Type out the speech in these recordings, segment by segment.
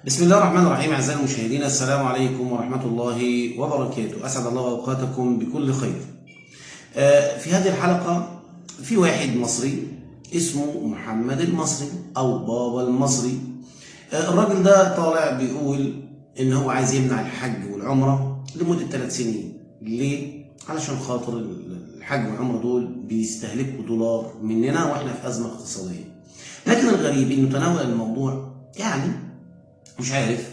بسم الله الرحمن الرحيم. أعزائي المشاهدين، السلام عليكم ورحمة الله وبركاته. أسعد الله أوقاتكم بكل خير. في هذه الحلقة في واحد مصري اسمه محمد المصري أو بابا المصري. الراجل ده طالع بيقول إن هو عايز يمنع الحج والعمرة لمدة 3 سنين. ليه؟ علشان خاطر الحج والعمرة دول بيستهلكوا دولار مننا وإحنا في أزمة اقتصادية. لكن الغريب إنه تناول الموضوع يعني مش عارف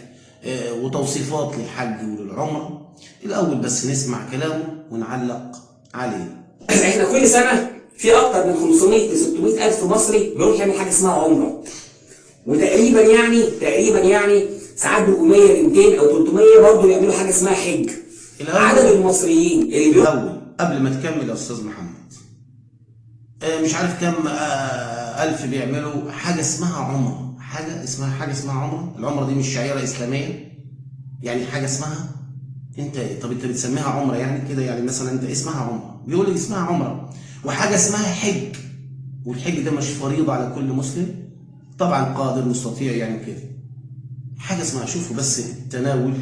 وتوصيفات للحج وللعمرة. الأول بس نسمع كلامه ونعلق عليه. احنا كل سنة في اكتر من 500 ل 600 الف مصري بيروح يعمل حاجة اسمها عمره، وتقريبا يعني تقريبا يعني ساعات بيبقوا 100 ل 200 او 300 برضه بيعملوا حاجة اسمها حج. عدد المصريين اللي بيروحوا الأول قبل ما تكمل يا أستاذ محمد، مش عارف كم ألف بيعملوا حاجة اسمها عمرة، حاجة اسمها عمرة. العمرة دي مش شعيرة إسلامية يعني، حاجة اسمها أنت، طب أنت بتسميها عمرة يعني كده، يعني مثلا أنت اسمها عمرة، بيقول لك اسمها عمرة، وحاجة اسمها حج، والحج ده مش فريضة على كل مسلم طبعا، قادر مستطيع يعني كده. حاجة اسمها، شوفوا بس التناول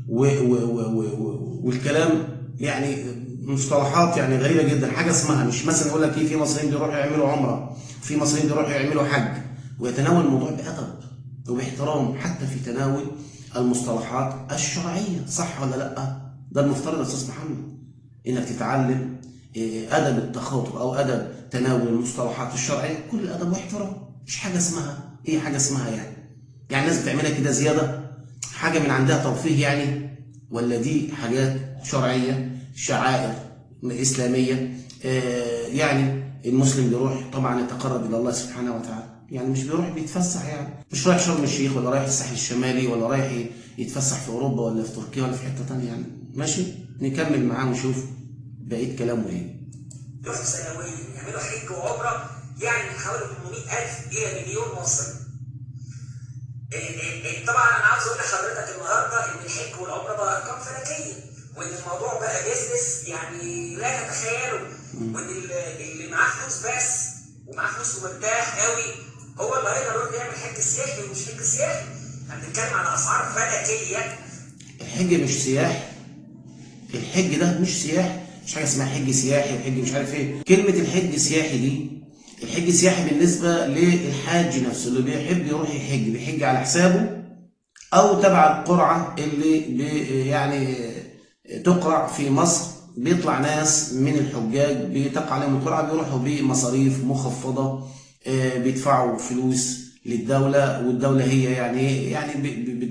و و و و و والكلام، يعني مصطلحات يعني غريبة جدا. حاجة اسمها، مش مثلا يقول لك ايه، في مصريين بيروحوا يعملوا عمرة، في مصريين بيروحوا يعملوا حج، ويتناول الموضوع بأدب وباحترام حتى في تناول المصطلحات الشرعية. صح ولا لا؟ ده المفترض يا أستاذ محمد إنك تتعلم أدب التخاطب أو أدب تناول المصطلحات الشرعية، كل أدب واحترام. مش حاجة اسمها إيه، حاجة اسمها يعني الناس بتعملها كده زيادة، حاجة من عندها ترفيه يعني، ولا دي حاجات شرعية، شعائر إسلامية؟ يعني المسلم بيروح طبعا يتقرب إلى الله سبحانه وتعالى، يعني مش بيروح بيتفسح، يعني مش رايح شرم الشيخ ولا رايح الساحل الشمالي ولا رايح يتفسح في أوروبا ولا في تركيا ولا في حتة تانية يعني. ماشي، نكمل معاه ونشوف بقية كلامه إيه. بيروحوا سنويا يعملوا حج وعمره يعني من حوالي 800,000 الى مليون مصري. طبعا انا عاوز اقول لحضرتك النهارده ان الحج والعمرة بقى ارقام فلكيه، وان الموضوع بقى business يعني لا تتخيله، وان اللي معاه فلوس بس ومعاه فلوس ومرتاح قوي هو اللي هيقدر يروح يعمل حج سياحي ومش حج سياحي. احنا بنتكلم على اسعار فلكيه. الحج مش سياحي، الحج ده مش سياحي، مش حاجة اسمها حج سياحي وحج مش عارف ايه. كلمة الحج سياحي دي، الحج سياحي بالنسبة للحاج نفسه اللي بيحب يروح يحج، بيحج على حسابه او تبع القرعة اللي يعني تقرع في مصر، بيطلع ناس من الحجاج بتقع عليهم القرعة، بيروحوا بمصاريف مخفضة، بيدفعوا فلوس للدولة، والدولة هي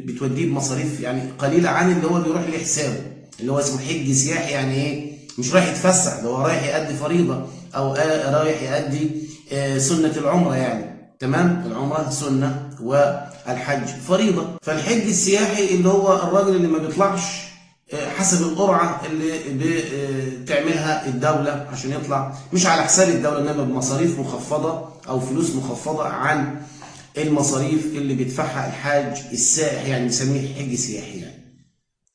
بتوديه بمصاريف يعني قليلة عن اللي هو بيروح لحسابه، اللي هو اسمه حج سياحي. يعني ايه؟ مش رايح يتفسح، ده هو رايح يأدي فريضة او رايح يأدي سنة العمرة يعني. تمام، العمرة سنة والحج فريضة. فالحج السياحي اللي هو الراجل اللي ما بيطلعش حسب القرعة اللي بتعملها الدولة عشان يطلع، مش على حساب الدولة، إنما بمصاريف مخفضة أو فلوس مخفضة عن المصاريف اللي بيدفعها الحاج السائح، يعني بنسميه حج سياحي يعني.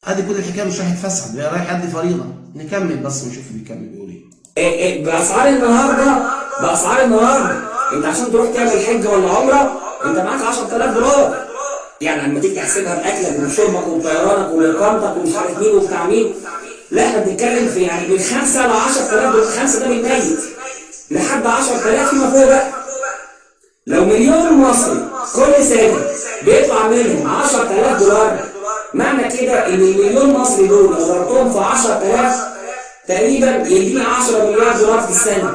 ادي كل الحكاية، مش رايح يتفسح، ده رايح يأدي فريضة. نكمل بس ونشوف بيكمل بيقول ايه. بأسعار النهارده، بأسعار النهارده انت عشان تروح تعمل حج ولا عمره انت معاك $10,000، يعني لما تيجي تحسبها باكلك وشربك وطيرانك واقامتك ومش عارف مين وبتاع مين، لا احنا بنتكلم في يعني من 5 ل $10,000، 5 ده بالميت لحد 10,000 فيما فوق بقى. لو مليون مصري كل سنة بيطلع منهم $10,000، معنى كده ان المليون مصري دول لو ضربتهم في 10,000 تقريبا يدينا 10 مليار دولار في السنة.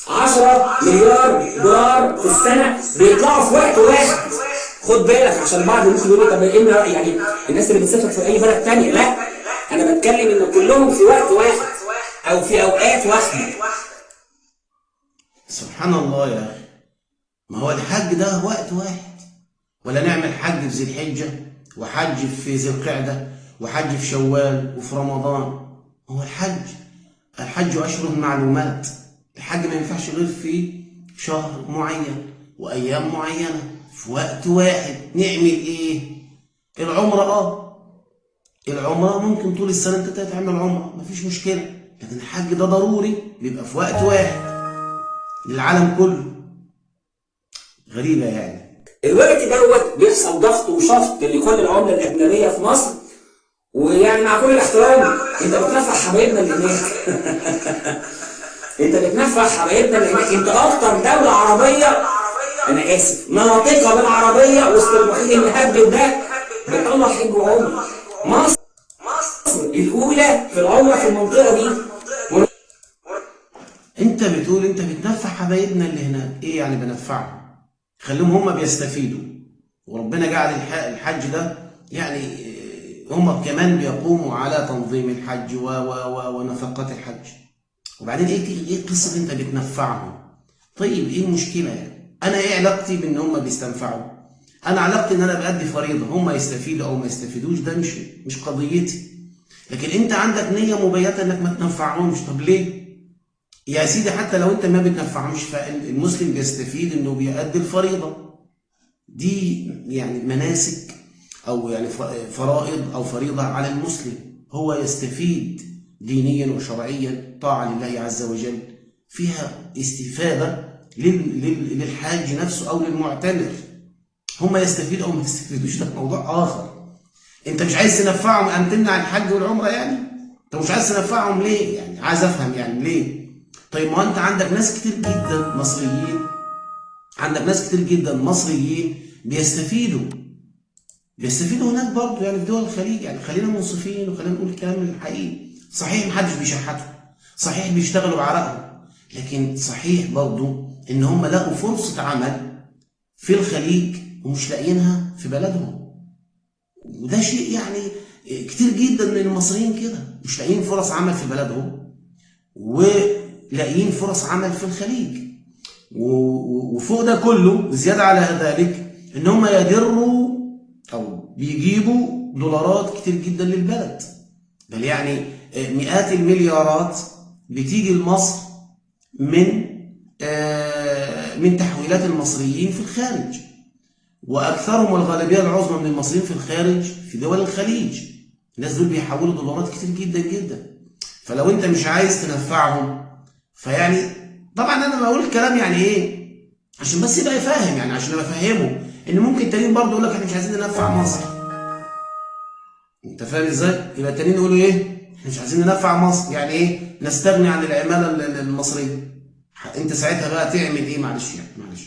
10 مليار دولار في السنة بيطلعوا في وقت واحد. خد بالك عشان بعض ممكن يقولوا طب ايه يعني الناس اللي بتسافر في اي بلد تانية، لا انا بتكلم ان كلهم في وقت واحد او في اوقات واحدة. سبحان الله يا اخي، ما هو الحج ده وقت واحد، ولا نعمل حج في ذي الحجة وحج في ذي القعدة وحج في شوال وفي رمضان؟ هو الحج أشهر معلومات، الحج ما ينفعش غير في شهر معين وأيام معينة في وقت واحد. نعمل إيه؟ العمرة، العمرة ممكن طول السنة أنت تعمل عمرة مفيش مشكلة، لكن الحج ده ضروري بيبقى في وقت واحد للعالم كله. غريبة يعني. الوقت دوت بيحصل ضغط وشفط لكل العملة الاجنبية في مصر، ويعني مع كل الاحترام انت بتنفع حبايبنا اللي هناك. انت بتنفع حبايبنا اللي هناك. انت اكتر دولة عربية، انا اسف، ناطقه بالعربية وسط المحيط المهبل ده بتطلع حج وعمره. مصر الاولى في العمرة في المنطقة دي. انت بتقول انت بتنفع حبايبنا اللي هناك، ايه يعني بنفعهم؟ خليهم هم بيستفيدوا، وربنا جعل الحج ده يعني هم كمان بيقوموا على تنظيم الحج و و و ونفقات الحج. وبعدين ايه قصة انت بتنفعهم؟ طيب ايه المشكلة يعني؟ انا ايه علاقتي بان هم بيستنفعوا؟ انا علاقتي ان انا بأدي فريضة، هم يستفيدوا او ما يستفيدوش ده مش قضيتي. لكن انت عندك نيه مبيته انك ما تنفعهمش، طب ليه؟ يا سيدي حتى لو انت ما بتنفعهمش فالمسلم بيستفيد انه بيأدي الفريضة دي، يعني مناسك او يعني فرائض او فريضة على المسلم، هو يستفيد دينيا وشرعيا، طاعة لله عز وجل، فيها استفاده للحاج نفسه او للمعتمر. هم يستفيدوا او ما يستفيدوش ده موضوع اخر. انت مش عايز تنفعهم ان تمنع الحج والعمرة يعني؟ انت مش عايز تنفعهم ليه؟ يعني عايز افهم يعني ليه؟ طيب ما انت عندك ناس كتير جدا مصريين، عندك ناس كتير جدا مصريين بيستفيدوا هناك برضه، يعني في دول الخليج. يعني خلينا منصفين وخلينا نقول الكلام الحقيقي. صحيح محدش بيشحتهم، صحيح بيشتغلوا بعرقهم، لكن صحيح برضه ان هم لقوا فرصة عمل في الخليج ومش لاقيينها في بلدهم. وده شيء يعني كتير جدا من المصريين كده مش لاقيين فرص عمل في بلدهم ولاقيين فرص عمل في الخليج. وفوق ده كله زيادة على ذلك ان هم يدروا او بيجيبوا دولارات كتير جدا للبلد، بل يعني مئات المليارات بتيجي لمصر من تحويلات المصريين في الخارج، واكثرهم والغالبيه العظمى من المصريين في الخارج في دول الخليج. الناس دول بيحولوا دولارات كتير جدا جدا. فلو انت مش عايز تنفعهم فيعني طبعا انا بقول الكلام يعني ايه عشان بس يبقى يفهم، يعني عشان ابقى افهمه ان ممكن التانيين برضه يقول لك احنا مش عايزين ننفع مصر. انت فاهم ازاي؟ يبقى التانيين يقولوا ايه؟ احنا مش عايزين ننفع مصر، يعني ايه؟ نستغني عن العمالة المصرية. انت ساعتها بقى تعمل ايه؟ معلش يعني معلش،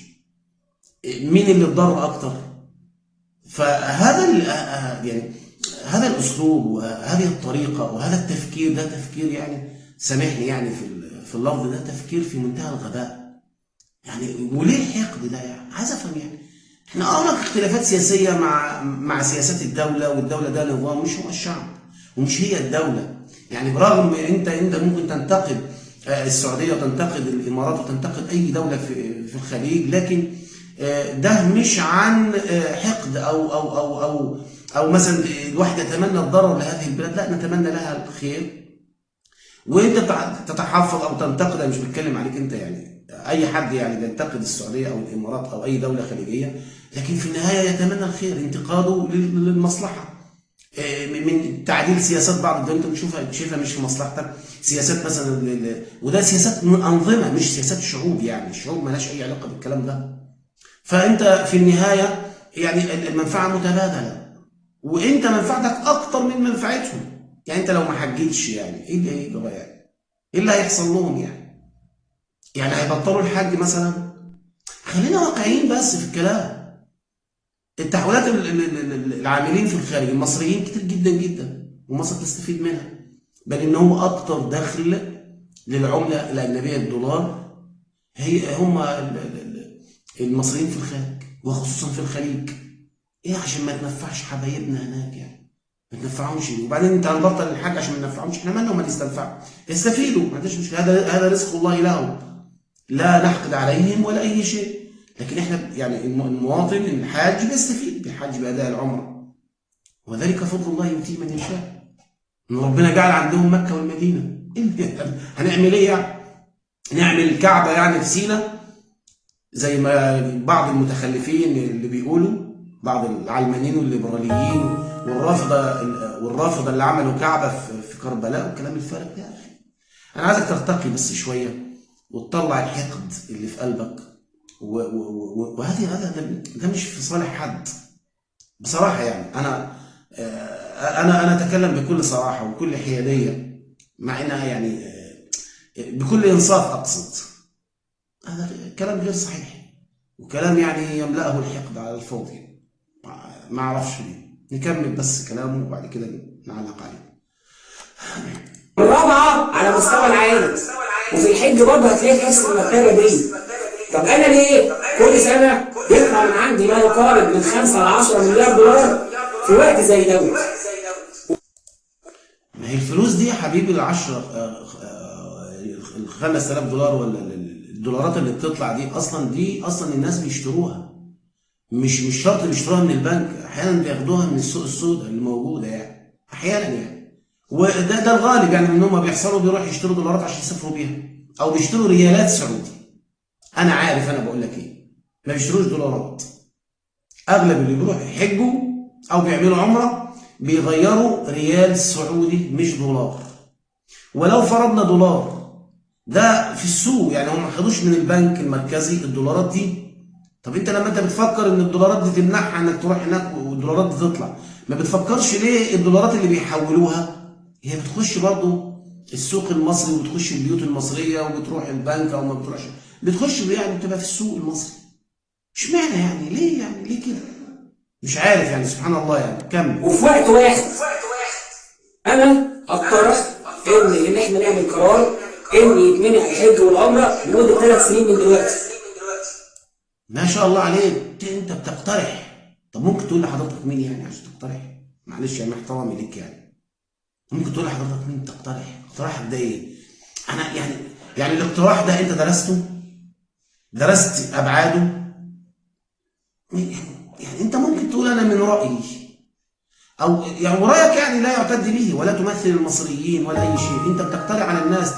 مين اللي اتضرر اكتر؟ فهذا يعني هذا الاسلوب وهذه الطريقة وهذا التفكير ده تفكير يعني سامحني يعني في اللفظ ده تفكير في منتهى الغباء. يعني وليه الحقد ده يعني؟ عايز افهم يعني. احنا هناك اختلافات سياسية مع سياسات الدولة، والدولة ده نظام مش هو الشعب ومش هي الدولة. يعني برغم انت ممكن تنتقد السعودية وتنتقد الامارات وتنتقد اي دولة في الخليج، لكن ده مش عن حقد او او او او او مثلا الواحد يتمنى الضرر لهذه البلاد، لا نتمنى لها الخير. وانت تتحفظ او تنتقد، انا مش بتكلم عليك انت يعني، اي حد يعني بينتقد السعودية او الامارات او اي دولة خليجية، لكن في النهاية يتمنى الخير، انتقاده للمصلحة من تعديل سياسات بعض الدول انت بتشوفها شايفها مش في مصلحتك، سياسات مثلا، وده سياسات انظمة مش سياسات شعوب، يعني الشعوب مالهاش اي علاقة بالكلام ده. فانت في النهاية يعني المنفعة متبادلة، وانت منفعتك اكتر من منفعتهم. يعني انت لو ما حجتش يعني ايه اللي هيجرى يعني؟ ايه اللي هيحصل لهم يعني؟ يعني هيبطلوا الحج مثلا؟ خلينا واقعيين بس في الكلام. التحويلات العاملين في الخارج المصريين كتير جدا جدا، ومصر تستفيد منها، بل ان هو اكتر دخل للعملة الاجنبية الدولار هي هم المصريين في الخارج وخصوصا في الخليج. ايه عشان ما تنفعش حبايبنا هناك يعني؟ ما تنفعهمش. وبعدين انت هنبطل الحاج عشان ما ننفعهمش؟ احنا مالنا وما يستنفعوا، يستفيدوا، ما عندناش مشكلة، هذا رزق الله لهم، لا نحقد عليهم ولا اي شيء. لكن احنا يعني المواطن الحاج بيستفيد، بيحج باداء العمرة، وذلك فضل الله يؤتيه من يشاء. ان ربنا جعل عندهم مكة والمدينة، هنعمل ايه يعني؟ نعمل الكعبة يعني في سينا زي ما بعض المتخلفين اللي بيقولوا، بعض العلمانيين والليبراليين والرافضة اللي عملوا كعبه في كربلاء والكلام الفارغ ده. يا اخي انا عايزك ترتقي بس شوية وتطلع الحقد اللي في قلبك وهذه هذا ده مش في صالح حد بصراحة. يعني انا انا اتكلم بكل صراحة وكل حيادية، مع انها يعني بكل انصاف اقصد. هذا كلام غير صحيح، وكلام يعني يملأه الحقد على الفاضي، ما اعرفش ليه. نكمل بس كلامه وبعد كده نعلق عليه. الرابعة على مستوى العالم، وفي الحج برضه هتلاقي نفس المرتبة دي. طب انا ليه كل سنة يطلع من عندي ما يقارب من 5 ل 10 مليار دولار في وقت زي دوت؟ ما هي الفلوس دي يا حبيبي، ال 10 ال 5000 دولار ولا الدولارات اللي بتطلع دي اصلا، دي اصلا الناس بيشتروها، مش شرط بيشتروها من البنك، احيانا بياخدوها من السوق السوداء اللي موجودة يعني، احيانا يعني، وده ده الغالب يعني، ان هم بيحصلوا بيروحوا يشتروا دولارات عشان يسافروا بيها، او بيشتروا ريالات سعودي. انا عارف انا بقول لك ايه، ما بيشتروش دولارات. اغلب اللي بيروحوا يحجوا او بيعملوا عمره بيغيروا ريال سعودي مش دولار. ولو فرضنا دولار ده في السوق، يعني هم ما خدوش من البنك المركزي الدولارات دي. طب انت لما انت بتفكر ان الدولارات دي تمنعها انك تروح هناك والدولارات دي تطلع، ما بتفكرش ليه الدولارات اللي بيحولوها هي بتخش برضو السوق المصري وبتخش البيوت المصرية وبتروح البنك او ما بتروحش، بتخش يعني بتبقى في السوق المصري. اشمعنى يعني؟ ليه يعني؟ ليه كده؟ مش عارف يعني، سبحان الله يعني. كمل. وفي وقت واحد انا اقترح ان احنا نعمل قرار ان يتمنع الحج والعمرة لمدة 3 سنين من دلوقتي. ما شاء الله عليك، انت بتقترح. طب ممكن تقول لحضرتك مين يعني عشان تقترح؟ معلش يعني احترامي ليك يعني، ممكن تقول لحضرتك مين تقترح؟ اقتراحك ده ايه؟ انا يعني الاقتراح ده انت درسته؟ درست ابعاده؟ يعني انت ممكن تقول انا من رايي، او يعني ورايك يعني لا يعتد به ولا تمثل المصريين ولا اي شيء. انت بتقترح على الناس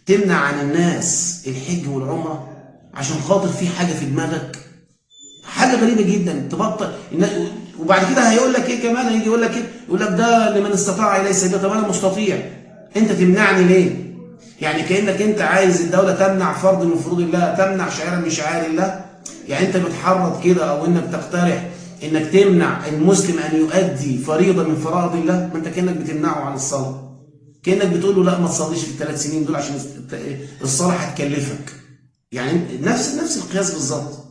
تمنع عن الناس الحج والعمرة عشان خاطر في حاجة في دماغك، حاجة غريبة جدا. تبطل. وبعد كده هيقول لك ايه كمان؟ هيجي يقول لك ايه؟ يقول لك ده لمن استطاع اليه سبيلا. طب انا مستطيع، انت تمنعني ليه؟ يعني كانك انت عايز الدولة تمنع فرض من فروض الله، تمنع شعيرة من شعائر الله. يعني انت بتحرض كده، او انك تقترح انك تمنع المسلم ان يؤدي فريضة من فرائض الله. ما انت كانك بتمنعه عن الصلاة، كانك بتقول له لا ما تصليش في ال3 سنين دول عشان الصلاة هتكلفك. يعني نفس القياس بالظبط.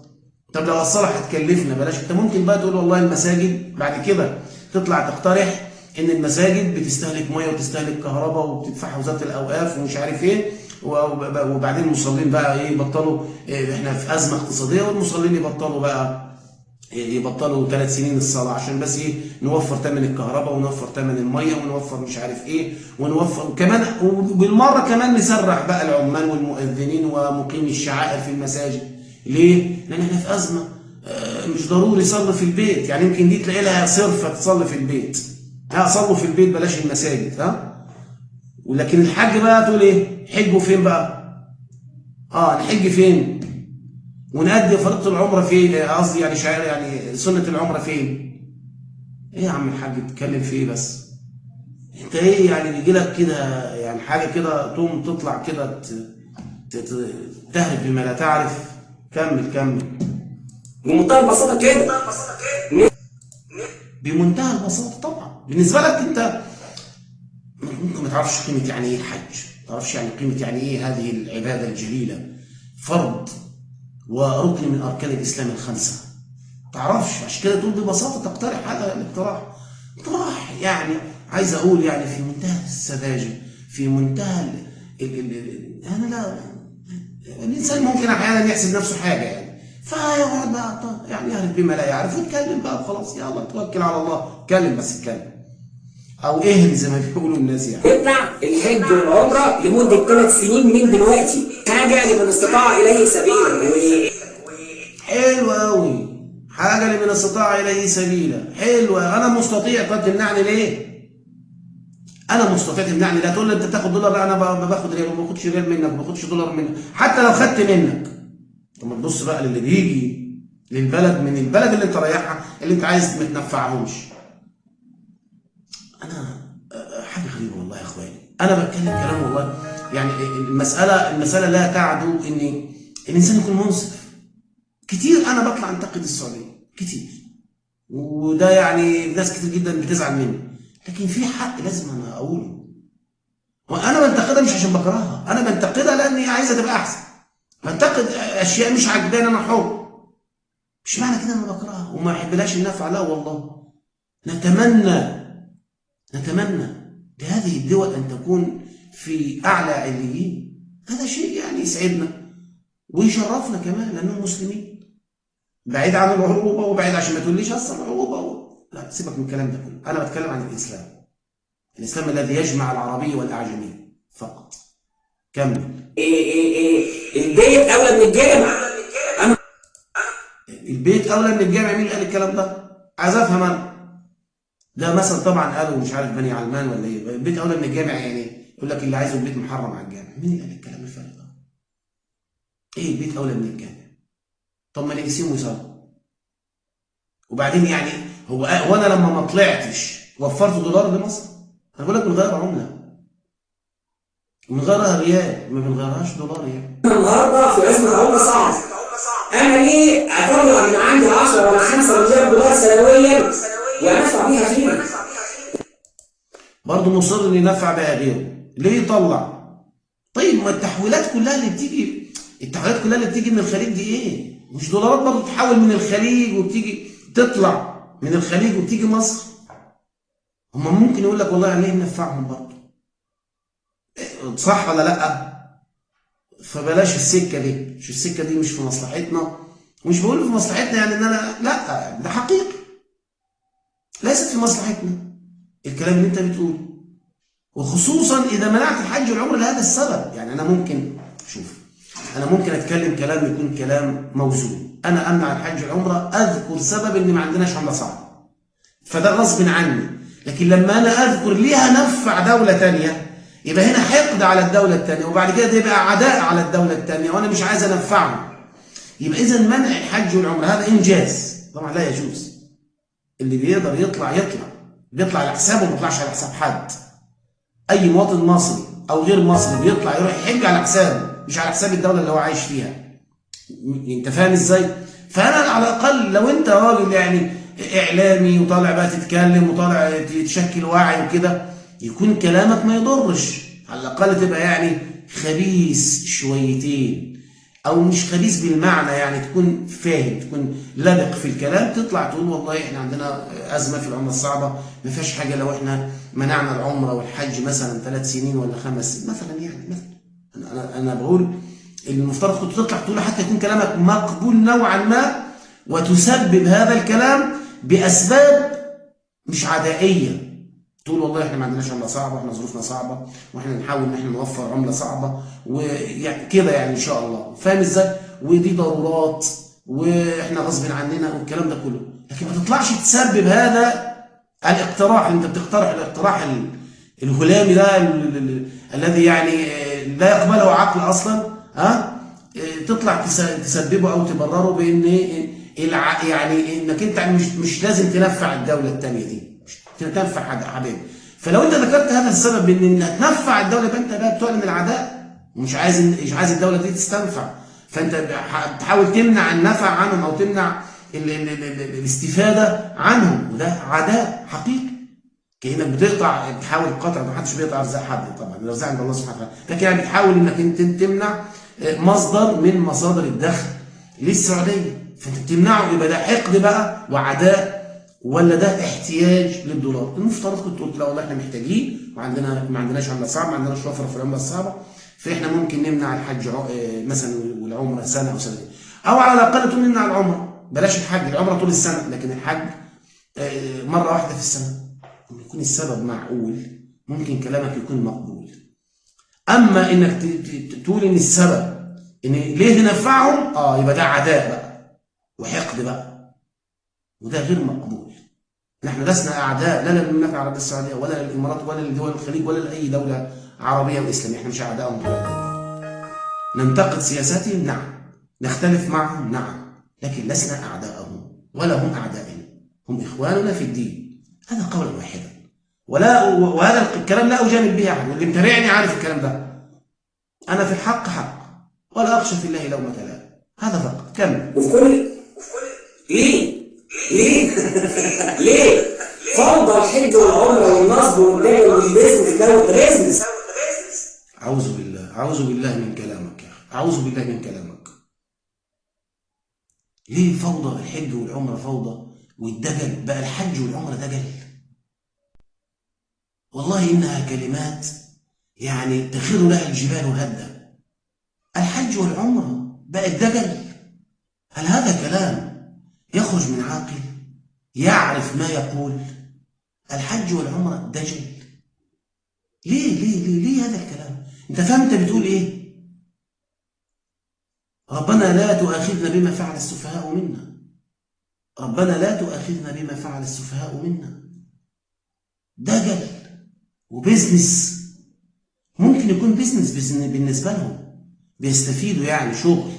طب لو الصلاة هتكلفنا بلاش. انت ممكن بقى تقول والله المساجد بعد كده تطلع تقترح ان المساجد بتستهلك مية وتستهلك كهرباء وبتدفعها وزارة الاوقاف ومش عارف ايه، وبعدين المصلين بقى ايه يبطلوا، إيه احنا في ازمة اقتصادية والمصلين يبطلوا بقى، يبطلوا 3 سنين الصلاة عشان بس ايه نوفر ثمن الكهرباء ونوفر ثمن المية ونوفر مش عارف ايه ونوفر كمان، وبالمره كمان نسرح بقى العمال والمؤذنين ومقيمي الشعائر في المساجد. ليه؟ لان احنا في ازمة، مش ضروري صلي في البيت. يعني يمكن دي تلاقي لها صرفه تصلي في البيت، ها صلوا في البيت بلاش المساجد، ها. ولكن الحج بقى تقول ايه؟ حجوا فين بقى؟ نحج فين؟ ونأدي فريضة العمرة فين؟ قصدي يعني شعائر، يعني سنة العمرة فين؟ ايه يا عم الحاج بتتكلم في ايه بس؟ انت ايه يعني بيجي لك كده يعني حاجة كده تقوم تطلع كده تهرب بما لا تعرف. كمل كمل. بمنتهى البساطة كده، بمنتهى البساطة. طبعا بالنسبة لك انت ممكن ما تعرفش قيمة يعني ايه الحج، ما تعرفش يعني قيمة يعني ايه هذه العبادة الجليلة، فرض وركن من اركان الاسلام الخمسة، ما تعرفش. عشان كده تقول ببساطة تقترح هذا الاقتراح. اقتراح يعني عايز اقول يعني في منتهى السذاجة، في منتهى ال انا لا، الانسان ممكن احيانا يحسب نفسه حاجة يعني، فيقعد بقى يعني يعرف بما لا يعرف ويتكلم بقى وخلاص، يلا توكل على الله، اتكلم بس اتكلم، او اهري زي ما بيقولوا الناس يعني. يمنع الحج والعمرة لمدة 3 سنين من دلوقتي، حاجة لمن استطاع اليه سبيلا. حلو قوي، حاجة لمن استطاع اليه سبيلا، حلوة. انا مستطيع، طب تمنعني ليه؟ انا مستطيع تمنعني؟ لا تقول لي انت بتاخد دولار، لا انا باخد ريال، وما باخدش ريال منك وما باخدش دولار منك، حتى لو خدت منك. طب ما تبص بقى للي بيجي للبلد من البلد اللي انت رايحها اللي انت عايز ما تنفعهمش. انا حاجة غريبة والله يا اخواني، انا بتكلم كلام والله يعني المسالة لا تعدو ان الانسان يكون منصف. كتير انا بطلع انتقد السعودية كتير، وده يعني ناس كتير جدا بتزعل مني، لكن في حق لازم انا اقوله. وانا بنتقدها مش عشان بكرهها، انا بنتقدها لاني عايزه تبقى احسن. بنتقد اشياء مش عجباني، انا حر. مش معنى كده انا بكرهها وما احبلهاش النفع، لا والله. نتمنى لهذه الدول ان تكون في اعلى عليين، هذا شيء يعني يسعدنا ويشرفنا كمان لانهم مسلمين. بعيد عن العروبة وبعيد عشان ما تقوليش اصلا العروبة لا، سيبك من الكلام ده كله، انا بتكلم عن الاسلام. الاسلام الذي يجمع العربي والاعجمي فقط. كمل. ايه البيت اولى من الجامع. انا البيت اولى من الجامع، مين قال الكلام ده؟ عايز افهم انا. ده مثلا طبعا قالوا مش عارف بني علمان ولا ايه، البيت اولى من الجامع يعني يقول لك اللي عايزه البيت محرم على الجامع. مين اللي قال الكلام الفارغ ده؟ ايه البيت اولى من الجامع؟ طب ما نقسمه سوا. وبعدين يعني هو انا لما ما طلعتش وفرت دولار لمصر؟ انا بقول لك بنغير عمله، بنغيرها ريال، ما بنغيرهاش دولار يعني. النهارده في ازمة عمله صعبة، انا ليه اطلع من عندي 10 ولا 5 مليار دولار سنويا وادفع بيها غيري؟ برضه مصر ان ينفع بها غيره، ليه يطلع؟ طيب ما التحويلات كلها اللي بتيجي، التحويلات كلها اللي بتيجي من الخليج دي ايه؟ مش دولارات برضه بتتحول من الخليج وبتيجي تطلع من الخليج وبتيجي مصر؟ هم ممكن يقول لك والله ليه ننفعهم برضه؟ صح ولا لا؟ فبلاش السكة دي، مش السكة دي مش في مصلحتنا، ومش بقول في مصلحتنا يعني ان انا لا، ده حقيقي ليست في مصلحتنا الكلام اللي انت بتقوله، وخصوصا اذا منعت الحج والعمرة لهذا السبب. يعني انا ممكن شوف، انا ممكن اتكلم كلام يكون كلام موزون، انا امنع الحج والعمرة اذكر سبب ان ما عندناش عمله صعبة، فده غصب عني. لكن لما انا اذكر ليها نفع دولة ثانية، يبقى هنا حقد على الدولة الثانية، وبعد كده ده يبقى عداء على الدولة الثانية، وانا مش عايز انفعهم. يبقى اذا منع الحج والعمرة هذا انجاز، طبعا لا يجوز. اللي بيقدر يطلع يطلع، بيطلع على حسابه، ما بيطلعش على حساب حد. اي مواطن مصري او غير مصري بيطلع يروح يحج على حسابه، مش على حساب الدولة اللي هو عايش فيها. انت فاهم ازاي؟ فانا على الاقل لو انت راجل يعني اعلامي وطالع بقى تتكلم وطالع تشكل وعي وكده، يكون كلامك ما يضرش، على الاقل تبقى يعني خبيث شويتين، او مش خبيث بالمعنى يعني تكون فاهم، تكون لبق في الكلام، تطلع تقول والله احنا عندنا ازمة في العملة الصعبة، ما فيهاش حاجة لو احنا منعنا العمرة والحج مثلا 3 سنين ولا 5 سنين مثلا، يعني مثلا انا بقول المفترض كنت تطلع تقول حتى يكون كلامك مقبول نوعا ما، وتسبب هذا الكلام باسباب مش عدائية. تقول والله احنا ما عندناش عمله صعبة، احنا ظروفنا صعبة، واحنا نحاول ان احنا نوفر عمله صعبة وكده يعني ان شاء الله، فاهم ازاي؟ ودي ضرورات واحنا غصب عننا والكلام ده كله، لكن ما تطلعش تسبب هذا الاقتراح اللي انت بتقترح، الاقتراح الهلامي ده الذي يعني لا يقبله عقل اصلا، ها؟ تطلع تسببه او تبرره بان يعني انك انت مش لازم تنفع الدولة الثانية دي، مش تنفع حبيبي. فلو انت ذكرت هذا السبب بان هتنفع الدولة، يبقى انت بقى بتعلن العداء ومش عايز، مش عايز الدولة دي تستنفع، فانت بتحاول تمنع النفع عنهم او تمنع ال ال ال ال الاستفادة عنهم، وده عداء حقيقي. كانك بتقطع، بتحاول قطع، ما حدش بيقطع ارزاق حد طبعا، الارزاق عند الله سبحانه وتعالى، لكن يعني بتحاول انك انت تمنع مصدر من مصادر الدخل للسعودية، فانت بتمنعه، يبقى ده حقد بقى وعداء ولا ده احتياج للدولار؟ المفترض كنت قلت لا والله احنا محتاجين، وعندنا ما عندناش عمله صعبة، ما عندناش وفرة في العملة الصعبة، فاحنا ممكن نمنع الحج مثلا والعمرة سنة او سنتين، او على الاقل تقول نمنع العمرة، بلاش الحج، العمرة طول السنة، لكن الحج مرة واحدة في السنة. لما يكون السبب معقول ممكن كلامك يكون مقبول. اما انك تقول ان السبب ان ليه ننفعهم، يبقى ده عداء بقى وحقد بقى، وده غير مقبول. نحن لسنا اعداء لا للمملكة العربية السعودية ولا للامارات ولا لدول الخليج ولا لاي دولة عربية واسلامية، احنا مش اعدائهم. ننتقد سياساتهم نعم، نختلف معهم نعم، لكن لسنا اعدائهم ولا هم اعدائنا، هم اخواننا في الدين. هذا قولا واحدا، وهذا الكلام لا اجامل به احد، واللي متابعني عارف الكلام ده. انا في الحق حق، ولا اخشى في الله لومة لائم، هذا فقط. كمل. وفي كل ليه؟ ليه؟ ليه؟ فوضى الحج والعمرة والنصب والدجل وال business ده business. أعوذ بالله، أعوذ بالله من كلامك يا أخي، أعوذ بالله من كلامك. ليه فوضى الحج والعمرة فوضى والدجل؟ بقى الحج والعمرة دجل؟ والله إنها كلمات يعني تخر لها الجبال هدا. الحج والعمرة بقى الدجل؟ هل هذا كلام يخرج من عاقل يعرف ما يقول؟ الحج والعمرة دجل؟ ليه ليه ليه ليه هذا الكلام؟ انت فاهم انت بتقول ايه؟ ربنا لا تؤاخذنا بما فعل السفهاء منا. ربنا لا تؤاخذنا بما فعل السفهاء منا. دجل و business، ممكن يكون business بالنسبة لهم، بيستفيدوا يعني شغل.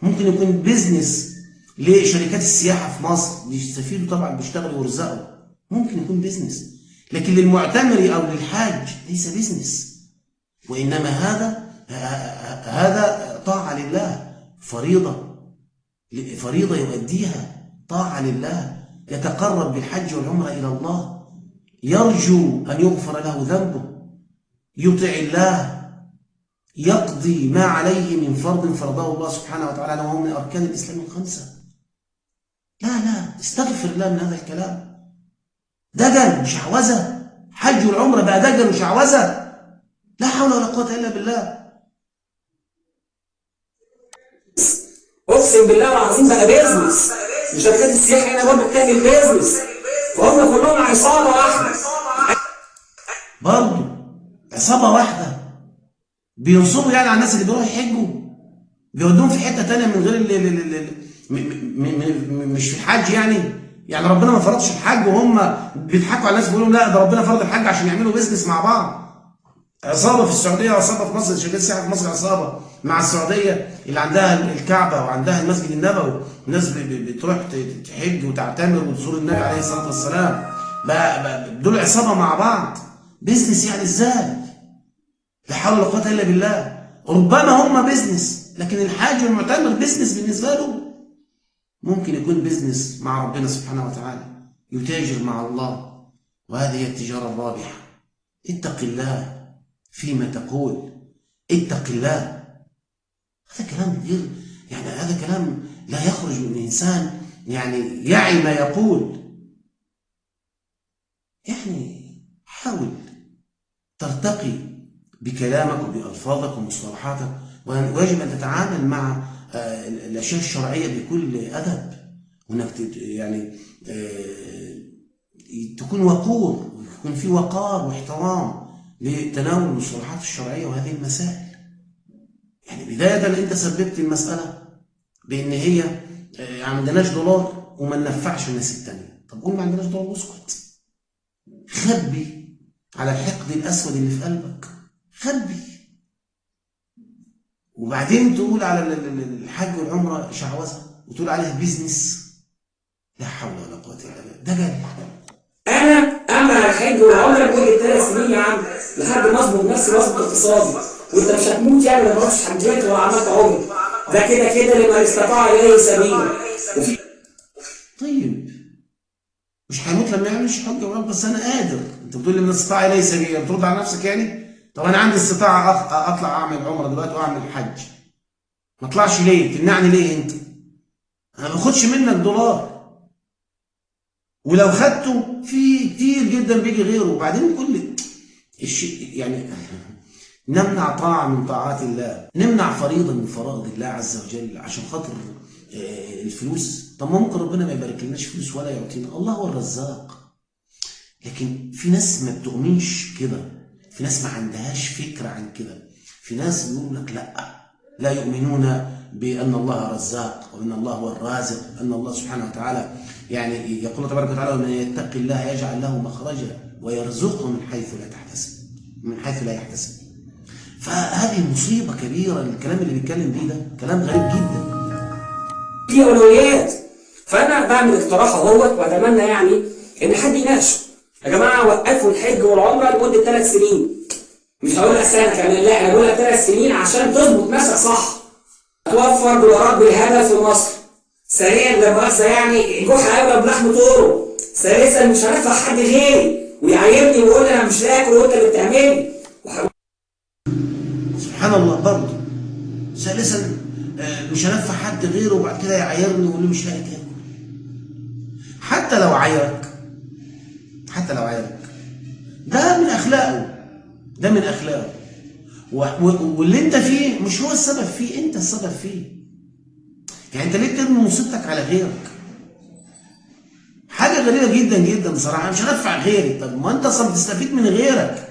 ممكن يكون business لشركات السياحة في مصر، بيستفيدوا طبعا، بيشتغلوا ويرزقوا، ممكن يكون business. لكن للمعتمر أو للحاج ليس business، وإنما هذا طاعة لله، فريضة، فريضة يؤديها، طاعة لله، يتقرب بالحج والعمرة إلى الله، يرجو أن يغفر له ذنبه، يطيع الله، يقضي ما عليه من فرض فرضه الله سبحانه وتعالى، وهو من أركان الإسلام الخمسة. لا لا، استغفر الله من هذا الكلام. دجل وشعوذة، حج والعمرة بقى دجل وشعوذة، لا حول ولا قوة إلا بالله. اقسم بالله العظيم بقى business. وشركات السياحة هنا برضه بتعمل business، فهم كلهم عصابة واحدة. برضه عصابة واحدة بينصبوا يعني على الناس اللي بيروحوا يحجوا، بيودوهم في حتة تانية من غير اللي مش في الحج يعني. يعني ربنا ما فرضش الحج وهم بيضحكوا على الناس بيقولوا لا ده ربنا فرض الحج عشان يعملوا business مع بعض. عصابة في السعودية، عصابة في مصر، شركات السياحة في مصر عصابة مع السعودية اللي عندها الكعبة وعندها المسجد النبوي، الناس بتروح تحج وتعتمر وتزور النبي عليه الصلاة والسلام. بقى دول عصابة مع بعض، business يعني ازاي؟ لا حول ولا قوة الا بالله. ربما هم business، لكن الحاج والمعتمر business بالنسبة له. ممكن يكون business مع ربنا سبحانه وتعالى، يتاجر مع الله، وهذه هي التجارة الرابحة. اتق الله فيما تقول، اتق الله. هذا كلام غير يعني، هذا كلام لا يخرج من إنسان يعني يعي ما يقول. يعني حاول ترتقي بكلامك وبألفاظك ومصطلحاتك، ويجب أن تتعامل مع الأشياء الشرعية بكل أدب، وإنك يعني تكون وقور، ويكون في وقار واحترام لتناول المصطلحات الشرعية وهذه المسائل. يعني بداية أنت سببت المسألة بأن هي ما عندناش دولار وما ننفعش الناس التانية. طب قول ما عندناش دولار واسكت، خبي على الحقد الأسود اللي في قلبك، خبي. وبعدين تقول على الحج والعمرة شعوذة وتقول عليها بيزنس. لا حول ولا قوة إلا بالله، ده جد. أنا أمنع الحج والعمرة لمدة 3 سنين يا عم، لحد ما أظبط نفسي وأظبط اقتصادي. وأنت مش هتموت يعني لو ما رحتش حجيت ولا عملت عمرة، ده كده كده لمن استطاع إليه سبيلا. وفي طيب مش هيموت لما يعملش حج وعمرة، بس أنا قادر. أنت بتقول لي من استطاع إليه سبيلا، بترد على نفسك يعني؟ طب أنا عندي استطاعة أطلع أعمل عمرة دلوقتي وأعمل حج، ما أطلعش ليه؟ تمنعني ليه أنت؟ أنا ما باخدش منك دولار، ولو خدته في كتير جدا بيجي غيره. وبعدين كل الشيء يعني نمنع طاعة من طاعات الله، نمنع فريضة من فرائض الله عز وجل عشان خاطر الفلوس. طب ممكن ربنا ما يبارك لناش فلوس ولا يعطينا، الله هو الرزاق. لكن في ناس ما بتؤمنش كده، في ناس ما عندهاش فكرة عن كده، في ناس بيقولوا لك لا، لا يؤمنون بأن الله رزاق وأن الله هو الرازق، أن الله سبحانه وتعالى يعني يقول تبارك وتعالى ومن يتق الله يجعل له مخرجا ويرزقه من حيث لا تحتسب، من حيث لا يحتسب. فهذه مصيبة كبيرة، الكلام اللي بيتكلم بيه ده كلام غريب جدا. في أولويات. فأنا بعمل اقتراح اهوت، وأتمنى يعني إن حد يناقشه. يا جماعة وقفوا الحج والعمرة لمدة 3 سنين. مش هقول لك سنة كمان، لا أنا بقول لك 3 سنين عشان تظبط نفسك صح. هتوفر دولارات بالهبل في مصر. ثانيا لا مؤاخذة يعني جحا اولى بلحم طوره. ثالثا مش هنفع حد غيري ويعايرني ويقول لي انا مش لاقي اكل وانت اللي بتعملي. سبحان الله برضه. ثالثا مش هنفع حد غيره وبعد كده يعايرني ويقول لي مش لاقي تاكل. حتى لو عايرك، حتى لو عايرك ده من اخلاقه، ده من اخلاقه، واللي انت فيه مش هو السبب فيه، انت السبب فيه. يعني انت ليه بترمي مصيبتك على غيرك؟ حاجة غريبة جدا جدا بصراحة. انا مش هنفع غيري، طب ما انت اصلا بتستفيد من غيرك،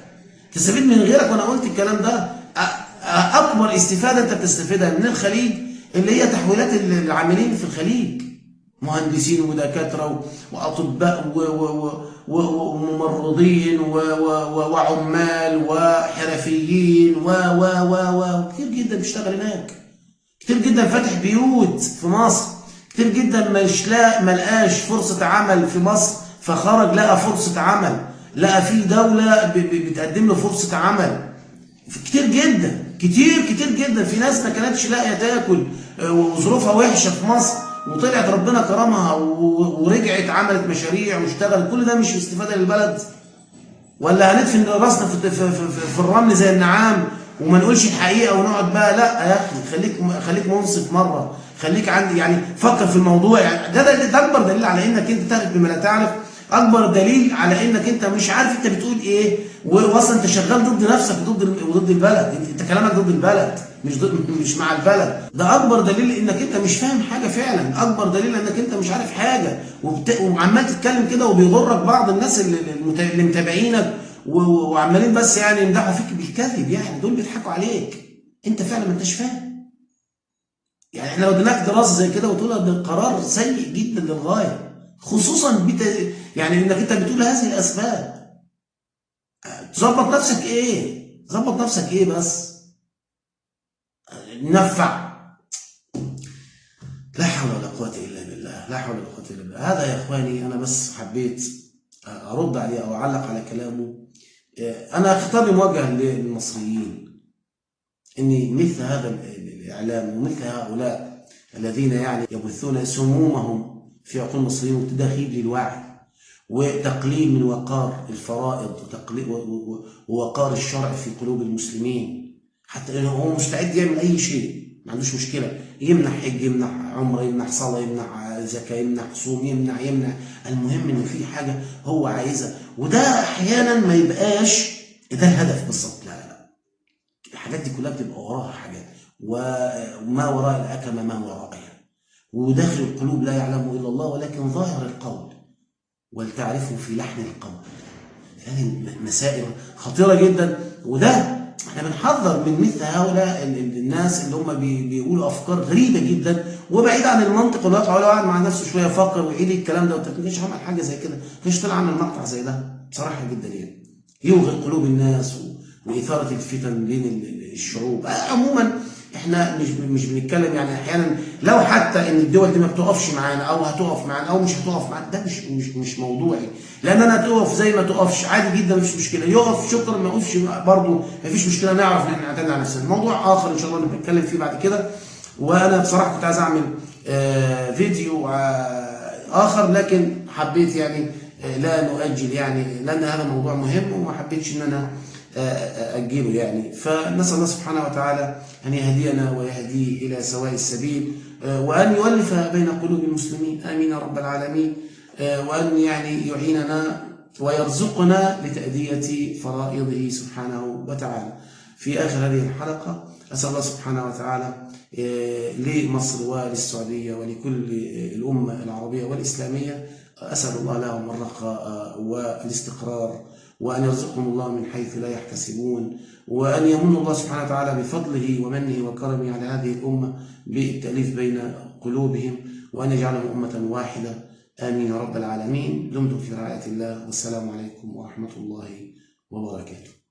تستفيد من غيرك. وانا قلت الكلام ده، اكبر استفاده انت بتستفيدها من الخليج اللي هي تحويلات العاملين في الخليج، مهندسين ودكاترة واطباء وممرضين وعمال وحرفيين و و و و كتير جدا بيشتغل هناك، كتير جدا فاتح بيوت في مصر، كتير جدا مش لا ملقاش فرصة عمل في مصر فخرج لقى فرصة عمل، لقى في دولة بتقدم له فرصة عمل. كتير جدا، كتير كتير جدا. في ناس ما كانتش لاقية تاكل وظروفها وحشة في مصر وطلعت ربنا كرمها ورجعت عملت مشاريع واشتغلت. كل ده مش استفادة للبلد؟ ولا هندفن راسنا في الرمل زي النعام وما نقولش الحقيقة ونقعد بقى؟ لا يا أخي، خليك منصف مرة، خليك عندي يعني فكر في الموضوع. يعني ده أكبر دليل على إنك أنت تعرف بما لا تعرف، أكبر دليل على إنك أنت مش عارف أنت بتقول إيه، وأصلا أنت شغال ضد نفسك وضد البلد. أنت كلامك ضد البلد، مش مع البلد. ده أكبر دليل إنك أنت مش فاهم حاجة فعلا، أكبر دليل إنك أنت مش عارف حاجة وعمال تتكلم كده وبيغرك بعض الناس اللي متابعينك وعمالين بس يعني يمدحوا فيك بالكذب. يعني دول بيضحكوا عليك، أنت فعلا ما أنتش فاهم. يعني إحنا لو اديناك دراسة زي كده وتقول ده قرار سيء جدا للغاية، خصوصا يعني انك انت بتقول هذه الاسباب. تظبط نفسك ايه؟ تظبط نفسك ايه بس؟ نفع. لا حول ولا قوة الا بالله، لا حول ولا قوة الا بالله. هذا يا اخواني انا بس حبيت ارد عليه او اعلق على كلامه. انا خطابي موجه للمصريين ان مثل هذا الاعلام ومثل هؤلاء الذين يعني يبثون سمومهم في عقول المصريين وتدخيل للوعي وتقليل من وقار الفرائض ووقار الشرع في قلوب المسلمين، حتى انه هو مستعد يعمل اي شيء، ما عندوش مشكلة، يمنع حج، يمنع عمره، يمنع صلاة، يمنع زكاة، يمنع صوم، يمنع، المهم انه في حاجة هو عايزها. وده احيانا ما يبقاش ده الهدف بالظبط، لا لا لا، الحاجات دي كلها بتبقى وراها حاجات، وما وراء الاكمه ما وراءها، وداخل القلوب لا يعلمه الا الله، ولكن ظاهر القول ولتعرفوا في لحن القول. هذه مسائل خطيرة جدا، وده احنا بنحذر من مثل هؤلاء الناس اللي هم بيقولوا افكار غريبة جدا وبعيد عن المنطق والواقع. ولو قعد مع نفسه شوية يفكر ويعيد الكلام ده، ما كانش عمل حاجة زي كده، ما كانش طلع عمل مقطع زي ده بصراحة جدا، يعني يوغي قلوب الناس واثاره الفتن بين الشعوب. عموما احنا مش بنتكلم يعني احيانا لو حتى ان الدول دي ما بتقفش معانا او هتقف معانا او مش هتقف معانا، ده مش موضوعي، لان انا تقف زي ما تقفش عادي جدا مفيش مشكلة، يقف شكرا، ما يقفش برضه مفيش مشكلة، نعرف ان احنا نعتمد على نفسنا. موضوع اخر ان شاء الله نتكلم فيه بعد كده. وانا بصراحة كنت عايز اعمل فيديو اخر، لكن حبيت يعني لا نؤجل، يعني لان هذا موضوع مهم وما حبيتش ان انا أجله يعني. فنسأل الله سبحانه وتعالى أن يهدينا ويهديه إلى سواء السبيل، وأن يؤلف بين قلوب المسلمين، آمين يا رب العالمين، وأن يعني يعيننا ويرزقنا لتأدية فرائضه سبحانه وتعالى. في آخر هذه الحلقة أسأل الله سبحانه وتعالى لمصر وللسعودية ولكل الأمة العربية والإسلامية، أسأل الله لهم الرخاء والاستقرار، وأن يرزقهم الله من حيث لا يحتسبون، وأن يمن الله سبحانه وتعالى بفضله ومنه وكرمه على هذه الأمة بالتأليف بين قلوبهم، وأن يجعلهم أمة واحدة، آمين يا رب العالمين. دمتم في رعاية الله، والسلام عليكم ورحمة الله وبركاته.